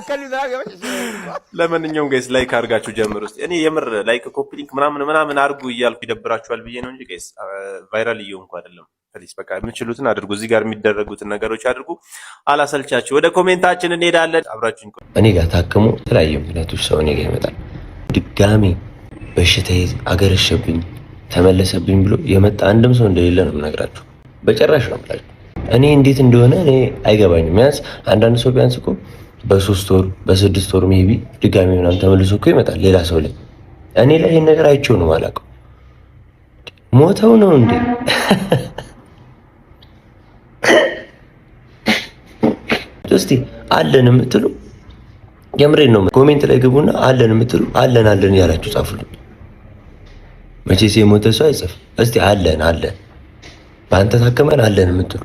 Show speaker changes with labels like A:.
A: بتكلم ده يا باشا.
B: ለማንኛውም guys like አድርጋችሁ ጀምሩ። እስኪ እኔ የምር like copy link ምናምን ምናምን አድርጉ እያልኩ ይደብራችኋል ብዬ ነው እንጂ guys viral እየሆንኩ አይደለም። Please በቃ የምችሉትን አድርጉ። እዚህ ጋር የሚደረጉትን ነገሮች አድርጉ። አላሰልቻችሁ። ወደ comment ኣችን እንሄዳለን። አብራችሁን ቆዩ።
C: እኔ ጋር ታክሞ የተለያዩ ምክንያቶች ሰው እኔ ጋር ይመጣል። ድጋሜ በሽታዬ አገረሸብኝ ተመለሰብኝ ብሎ የመጣ አንድም ሰው እንደሌለ ነው የምነግራችሁ። በጭራሽ ነው የምላችሁ። እኔ እንዴት እንደሆነ እኔ አይገባኝም። ቢያንስ አንዳንድ ሰው ቢያንስ እኮ በ3 ወር በ6 ወር maybe ድጋሜ ምናምን ተመልሶ እኮ ይመጣል ሌላ ሰው ላይ። እኔ ላይ ይሄን ነገር አይቼው ነው የማላውቀው። ሞተው ነው እንዴ? እስቲ አለን የምትሉ የምሬን ነው፣ comment ላይ ግቡና አለን የምትሉ አለን አለን ያላችሁ ጻፉልኝ። መቼስ የሞተ ሰው አይጽፍ። እስቲ አለን አለን በአንተ ታክመን አለን የምትሉ